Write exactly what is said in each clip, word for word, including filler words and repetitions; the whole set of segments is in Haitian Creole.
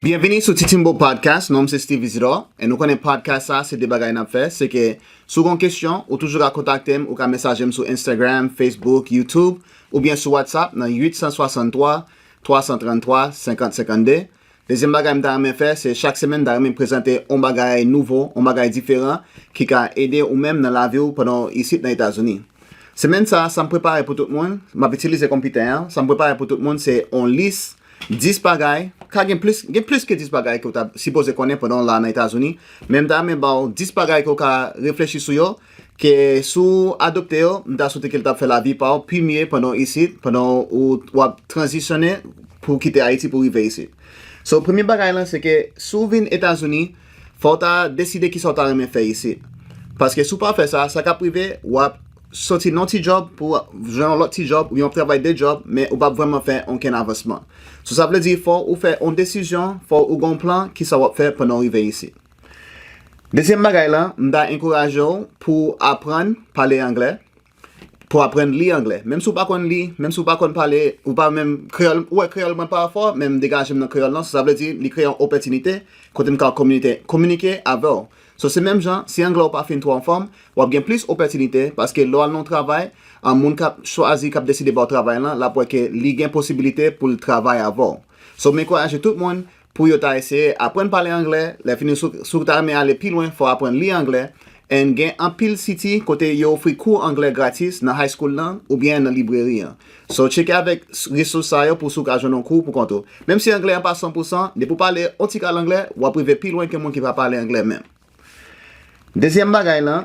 Byenvini sou Titimbo Podcast, non m se Steve Isidore, e nou konnen podcast sa se de bagay n ap fè, se ke si w gen yon kesyon, ou toujou ka kontakte m, ou ka mesaje m sou Instagram, Facebook, YouTube, oubyen sou WhatsApp nan uit san swasanntwa, twa san tranntwa, senkant senkannde. Dezyèm bagay m ta renmen fè, se chak semèn m ta renmen prezante yon bagay nouvo, yon bagay diferan, ki ka ede ou menm nan lavi w pandan w isit nan Etazini. Semèn sa, sa m prepare pou tout moun, m ap itilize konpitè an, sa m prepare pou tout moun se yon lis dis bagay, ka gen plis, gen plis ke dis bagay ke w ta sipoze konnen pandan w la nan Etazini, men m ta renmen ba w dis bagay ke w ka reflechi sou yo, ke si w adopte yo, m ta swete ke l t ap fè lavi pa w pi mye pandan w isit, pandan w, w ap tranzisyonnen pou w kite Ayiti pou w rive isit. So, premye bagay lan, se ke si w vin Etazini, fò w ta deside kisa w ta renmen fè isit. Paske si w pa fè sa, sa k ap rive, w ap soti nan yon ti djòb pou w jwenn yon lòt ti djòb, oubyen w ap travay de djòb, men ou p ap vrèman fè okenn avansman. So, sa vle di, fò ou fè yon desizyon, fò ou gen yon plan, kisa w ap fè pandan w rive isit. Dezyèm bagay lan, m ta ankouraje w pou w aprann pale anglè, pou w aprann li anglè. Menm si w pa konn li, menm si w pa konn pale, ou pa menm kreyòl, ou wè kreyòl mwen pa fò, men m degaje m nan kreyòl lan, so sa vle di, li kreye yon opòtinite kote m ka kominite, kominike avè w. So, se menm jan, si anglè w pa fin twò anfòm, w ap gen plis opòtinite, paske lè w al nan yon travay, an moun k ap chwazi, k ap deside ba w travay lan, l ap wè ke li gen posibilite pou l travay avè w. So, m ankouraje tout moun pou yo ta eseye aprann pale anglè. Lè fini, si w, si w ta renmen ale pi lwen, fò w aprann li anglè. And gen anpil siti kote yo ofri kou anglè gratis nan high school lan oubyen nan libreri an. So, tcheke avèk s-, resous sa yo pou si w ka jwenn yon kou pou kont ou. Menm si anglè an pa san pou san, depi w pale yon ti kal anglè, w ap rive pi lwen ke moun ki pa pale anglè menm. Dezyèm bagay lan,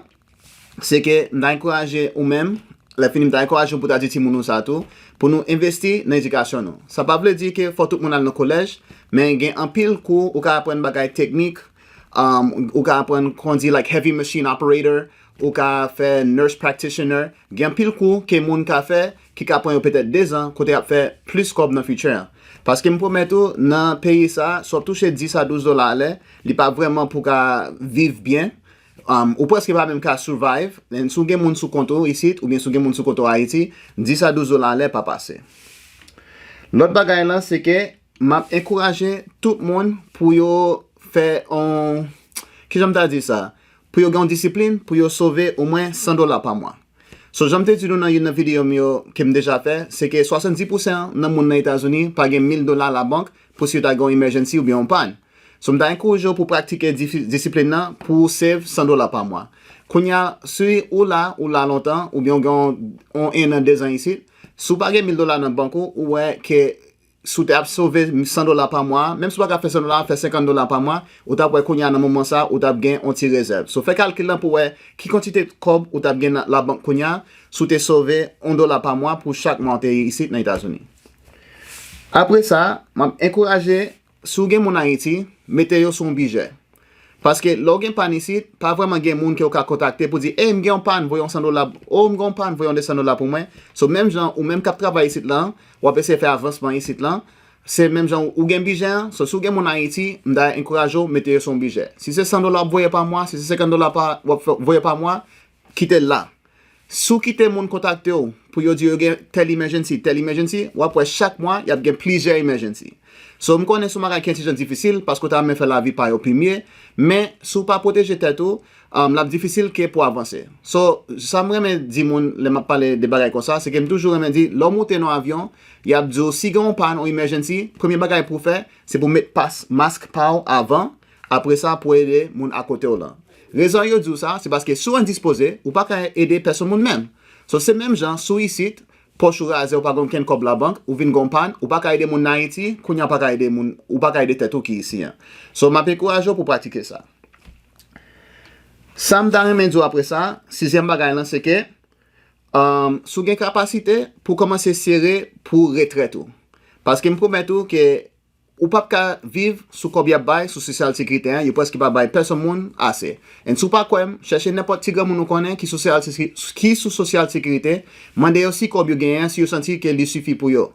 se ke m ta ankouraje ou menm, lè fini m ta ankouraje w pou ta di timoun ou sa tou, pou nou envesti nan edikasyon nou. Sa pa vle di ke fò tout moun al nan kolèj, men gen anpil kou ou ka aprann bagay teknik, um, ou ka aprann kondi like heavy machine operator, ou ka fè nurse practitioner, gen anpil kou ke moun ka fè ki ka pran yo petèt dezan kote y ap fè plis kòb nan future an. Paske m pwomèt ou, nan peyi sa, si w ap touche dis a douz dola alè, li pa vrèman pou ka viv byen. Um, ou prèske pa menm ka survive. And si w gen moun sou kont ou isit, oubyen si w gen moun sou kont ou Ayiti, dis a douz dola alè pa pase. Lòt bagay lan, se ke m ap ankouraje tout moun pou yo fè on, kijan m ta di sa? Pou yo gen yon disiplin, pou yo sove omwen san dola pa mwa. So, jan m te di nou nan youn nan videyo m yo ke m deja fè, se ke swasanndis pousan nan moun nan Etazini pa gen mil dola labank pou si yo ta gen yon emergency oubyen yon pàn. So, m ta ankouraje w pou pratike difi-, disiplin nan pou w save san dola pa mwa. Kounye a, si ou la, ou la lontan, oubyen w gen yon, yon en an, dezan isit, si w pa gen mil dola nan bank ou, ou wè ke si w te ap sove san dola pa mwa, menm si w pa ka fè san dola, fè senkant dola pa mwa, ou t ap wè kounye a nan moman sa, ou t ap gen yon ti rezèv. So, fè kalkil lan pou w wè ki kantite kòb ou t ap gen nan labank kounye a, si w te sove yon dola pa mwa pou chak mwa w te isit nan Etazini. Apre sa, m ap ankouraje, si w gen moun Ayiti, mete yo sou yon bijè. Paske lè w gen pàn isit, pa vrèman gen moun ke w ka kontakte pou di, "Ey, m gen yon pàn, voye yon san dola, o, m gen yon pàn, voye yon de san dola pou mwen." So, menm jan, ou menm k ap travay isit lan, w ap eseye fè avansman isit lan. Se menm jan ou gen bijè an, so, si w gen moun Ayiti, m ta ankouraje w mete yo sou yon bijè. Si se san dola w ap voye pa mwa, si se senkant dola pa, w ap fè, voye pa mwa, kite l la. Si w kite moun kontakte w pou yo di yo gen tèl emergency, tèl emergency, w ap wè chak mwa y ap gen plizyè emergency. So, m konnen se yon bagay ki yon ti jan difisil paske w ta renmen fè lavi pa yo pi mye, men si w pa pwoteje tèt ou, um, l ap difisil ke pou w avanse. So, sa m renmen di moun lè m ap pale de bagay konsa, se ke m toujou renmen di, lè w moute nan yon avyon, y ap di w, si gen yon pàn, yon emergency, premye bagay pou w fè, se pou w met pas, mask pa w avan, apre sa, pou w ede moun akote w lan. Rezon yo di w sa, se paske si w endispoze, ou pa ka ede pèsonn moun menm. So, se menm jan, si w isit, pòch ou razè, ou pa gen okenn kòb labank, ou vin gen yon pàn, ou pa ka ede moun nan Ayiti, kounye a w pa ka ede moun, ou pa ka ede tèt ou ki isi an. So, m ap ankouraje w pou w pratike sa. Sa m ta renmen di w apre sa, sizyèm bagay lan, se ke, um, si w gen kapasite, pou w kòmanse sere pou retrèt ou. Paske m pwomèt ou ke ou p ap ka viv sou kòb y ap bay sou sosyal sekirite an, yo prèske pa bay pèsonn moun ase. And si w pa kwè m, chèche nenpòt ti granmoun ou konnen ki sou sosyal seki-, ki sou sosyal sekirite, mande yo si kòb yo genyen an, si yo santi ke li sifi pou yo.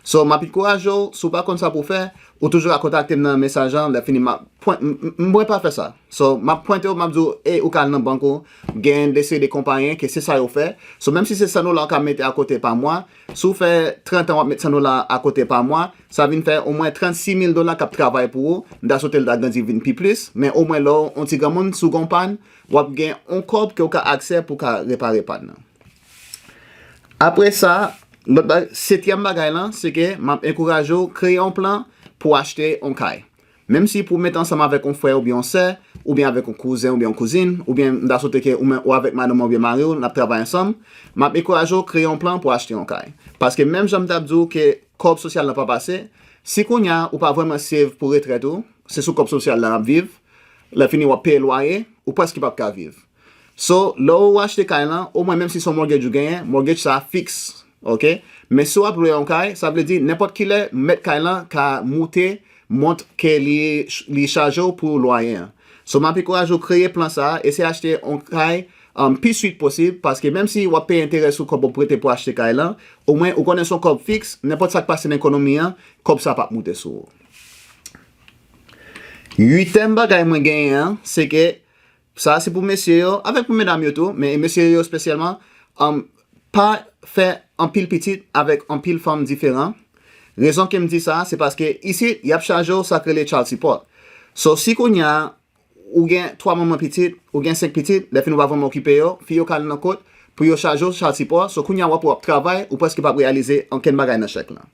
So, m ap ankouraje w, si w pa konn sa pou w fè, Ou toujou ka kontakte m nan mesaj lan, lè fini m ap pwen-, m, m, mwen pa fè sa. So, m ap pwente w, m ap di w, ey, ou ka al nan bank ou, gen de seri de konpayi ke se sa yo fè. So, menm si se san dola ou ka mete akote pa mwa, si w fè trant an w ap met san dola akote pa mwa, sa vin fè omwen trannsis mil dola k ap travay pou ou. M ta swete l ta grandi vin pi plis, men omwen lè w yon ti granmoun, si w gen yon pàn, w ap gen yon kòb ke w ka aksè pou w ka repare pàn nan. Apre sa, lòt ba-, setyèm bagay lan, se ke m ap ankouraje w kreye yon plan pou w achte yon kay. Menm si pou w mete ansanm avèk yon frè oubyen yon sè, oubyen avèk yon kouzen oubyen yon kouzin, oubyen m ta swete ke ou menm, ou avèk madanm ou oubyen mari w, n ap travay ansanm, m ap ankouraje w kreye yon plan pou w achte yon kay. Paske menm jan m t ap di w ke kòb sosyal lan pa pase, si kounye a ou pa vrèman save pou retrèt ou, se sou kòb sosyal lan w ap viv, lè fini w ap peye lwaye, ou prèske p ap ka viv. So, lè w achte kay lan, omwen menm si se yon mortgage ou genyen, mortgage sa a fiks, oke? Men si w ap lwe yon kay, sa vle di nenpòt ki lè mèt kay lan ka moute mont ke li, li chaje w pou lwaye an. So, m ap ankouraje w kreye plan sa a, eseye achte yon kay, um, pi swit posib, paske menm si w ap peye enterè sou kòb ou prete pou achte kay lan, omwen ou konnen se yon kòb fiks, nenpòt sa k pase nan ekonomi an, kòb sa p ap moute sou ou. Uityèm bagay mwen genyen an, se ke sa a se pou mesye yo, avèk pou medam yo tou, men mesye yo espesyalman, um, pa fè anpil pitit avèk anpil fanm diferan. Rezon ke m di sa, se paske isit, y ap chaje w sa k rele child support. So, si kounye a, ou gen twa manman pitit, ou gen senk pitit, lè fini ou pa vrèman okipe yo, fi yo ka al nan kot, pou yo chaje w child support, so kounye a w ap, w ap travay, ou prèske p ap reyalize okenn bagay nan chèk lan.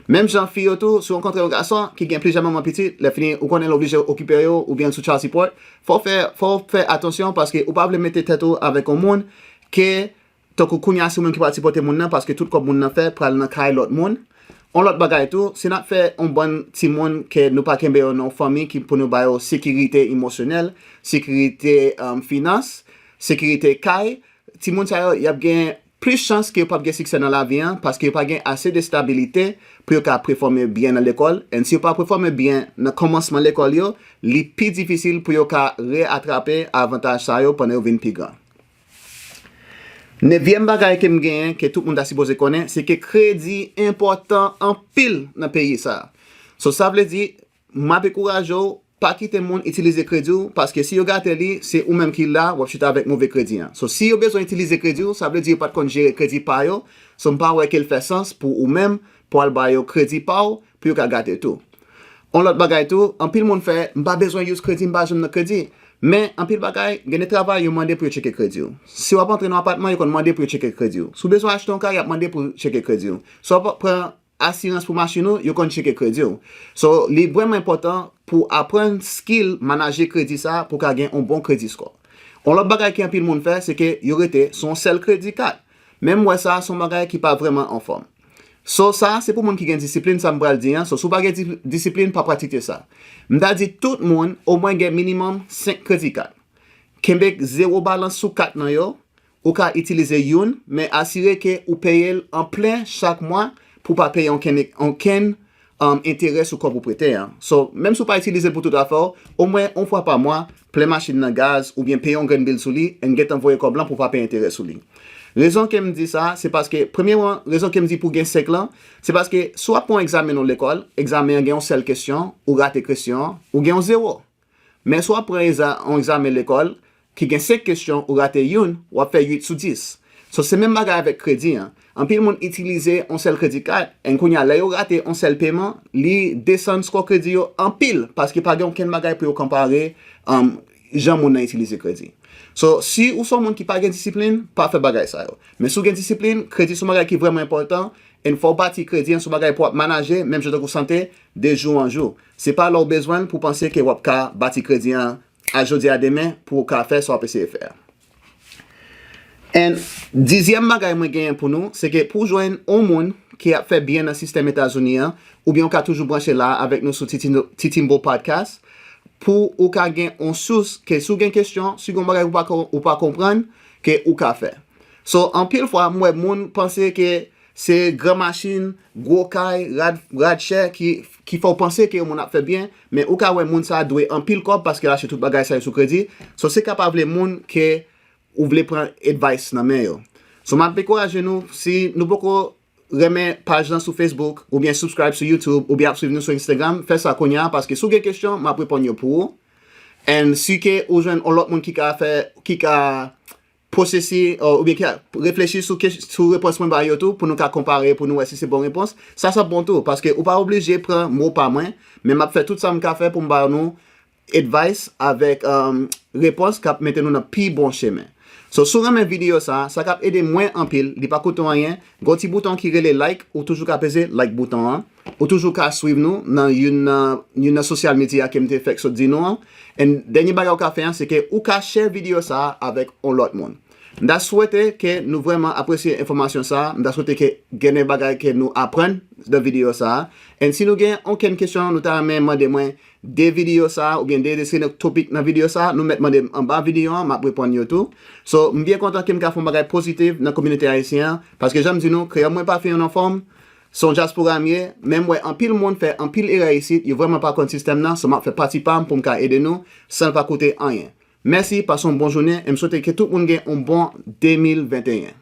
Menm jan fi yo tou, si w rankontre yon gason ki gen plizyè manman pitit, lè fini ou konnen l oblije okipe yo oubyen l sou child support, fò w fè, fò w fè atansyon paske ou pa vle mete tèt ou avèk yon moun ke, tankou kounye a se ou menm ki pral sipòte moun nan paske tout kòb moun nan fè pral nan kay lòt moun. Yon lòt bagay tou, si n ap fè yon bann timoun ke nou pa kenbe yo nan yon fanmi ki pou nou ba yo sekirite emosyonèl, sekirite, um, finans, sekirite kay, timoun sa yo, y ap gen plis chans ke yo p ap gen siksè nan lavi an, paske yo pa gen ase de stabilite pou yo ka pèfòme byen nan lekòl. And si yo pa pèfòme byen nan kòmansman lekòl yo, li pi difisil pou yo ka reatrape avantaj sa yo pandan yo vin pi gran. Nevyèm bagay ke m genyen, ke tout moun ta sipoze konnen, se ke kredi enpòtan anpil nan peyi sa a. So, sa vle di, m ap ankouraje w, pa kite moun itilize kredi w, paske si yo gate li, se ou menm ki la, w ap chita avèk move kredi an. So, si yo bezwen itilize kredi w, sa vle di yo pa t konn jere kredi pa yo. So, m pa wè ke l fè sans pou ou menm, pou al ba yo kredi pa w, pou yo ka gate tou. Yon lòt bagay tou, anpil moun fè, m pa bezwen use kredi, m pa janm nan kredi. Men, anpil bagay, gen de travay, yo mande pou yo tcheke kredi w. Si w ap antre nan apatman, yo konn mande pou yo tcheke kredi w. Si w bezwen achte yon kay, y ap mande pou yo tcheke kredi w. Si w ap pran asirans pou machin ou, yo konn tcheke kredi w. So, li vrèman enpòtan pou aprann skill manaje kredi sa a pou w ka gen yon bon kredi score. Yon lòt bagay ke anpil moun fè, se ke yo rete sou yon sèl kredi kat. Men m wè sa, se yon bagay ki pa vrèman anfòm. So, sa, se pou moun ki gen disiplin, sa m pral di an. So, si w pa gen di-, disiplin, pa pratike sa. M ta di tout moun, omwen gen minimòm senk kredi kat. Kenbe zewo balans sou kat nan yo, ou ka itilize youn, men asire ke ou peye l an plen chak mwa pou w pa peye onkenn, onkenn, um, enterè sou kòb ou prete an. So, menm si w pa itilize l pou tout afè w, omwen yon fwa pa mwa, plen machin nan gaz, oubyen peye yon grenn bil sou li, and gentan voye kòb lan pou w pa peye enterè sou li. Rezon ke m di sa, se paske, premyèman, rezon ke m di pou gen senk lan, se paske si w ap pran yon egzamen nan lekòl, egzamen an gen yon sèl kesyon, ou rate kesyon an, ou gen yon zewo. Men si w ap pran eza-, yon egzamen lekòl ki gen senk kesyon, ou rate youn, w ap fè uit sou dis. So, se menm bagay avèk kredi an. Anpil moun itilize yon sèl kredi kat, and kounye a, lè yo rate yon sèl peman, li desann score kredi yo anpil, paske pa gen okenn bagay pou yo konpare, um, jan moun nan itilize kredi. So, si ou se yon moun ki pa gen disiplin, pa fè bagay sa yo. Men si w gen disiplin, kredi se yon bagay ki vrèman enpòtan, and fò w bati kredi an, se yon bagay pou w ap manaje, menm jan tankou sante, de jou an jou. Se pa lè w bezwen l pou w panse ke w ap ka bati kredi an a jodi a demen pou w ka fè sa w ap eseye fè a. And dizyèm bagay mwen genyen pou nou, se ke pou w jwenn yon moun ki ap fè byen nan sistèm Etazini an, oubyen w ka toujou branche la avèk nou sou Titi-, Titimbo Podcast, pou ou ka gen yon sous ke si w gen kesyon, si w gen yon bagay ou pa ko-, ou pa konprann, ke ou ka fè. So, anpil fwa, m wè moun panse ke se gran machin, gwo kay, rad, rad chè ki, ki fè w panse ke yon moun ap fè byen, men ou ka wè moun sa a dwe anpil kòb paske l achte tout bagay sa yo sou kredi. So, se kapab vle moun ke ou vle pran advice nan men yo. So, m ap ankouraje nou, si nou poko renmen paj lan sou Facebook, oubyen subscribe sou YouTube, oubyen ap swiv nou sou Instagram, fè sa kounye a, paske si w gen kesyon, m ap reponn yo pou ou. And si ke ou jwenn yon lòt moun ki ka fè, ki ka pwosesi, uh, oubyen ki ka reflechi sou, sou repons mwen ba yo tou, pou nou ka konpare, pou nou wè si se bon repons, sa, sa bon tou, paske ou pa oblije pran mo pa mwen, men m ap fè tout sa m ka fè pou m ba nou advice avèk um, repons k ap mete nou nan pi bon chemen. So, si w renmen videyo sa, sa k ap ede mwen anpil, li pa koute w anyen, gen yon ti bouton ki rele like, ou toujou ka peze like bouton an. Ou toujou ka swiv nou nan youn nan, youn nan sosyal medya ke m te fèk sot di nou an. And dènye bagay ou ka fè an, se ke ou ka share videyo sa a avèk yon lòt moun. M ta swete ke nou vrèman apresye enfòmasyon sa a. M ta swete ke gen de bagay ke nou aprann nan videyo sa a. And si nou gen okenn kesyon nou ta renmen mande mwen de videyo sa a, oubyen de, de se topik nan videyo sa a, nou mèt mande m anba videyo an, m ap reponn yo tou. So, m byen kontan ke m ka fè yon bagay pozitif nan kominote ayisyen an, paske jan m di nou, kreyòl mwen pa fin anfòm, se yon dyaspora m ye, men m wè anpil moun fè anpil erè isit, yo vrèman pa konn sistèm nan, so m ap fè pati pa m pou m ka ede nou, san l pa koute anyen. Mèsi, pase yon bon jounen, e m swete ke tout moun gen yon bon de mil venteyen.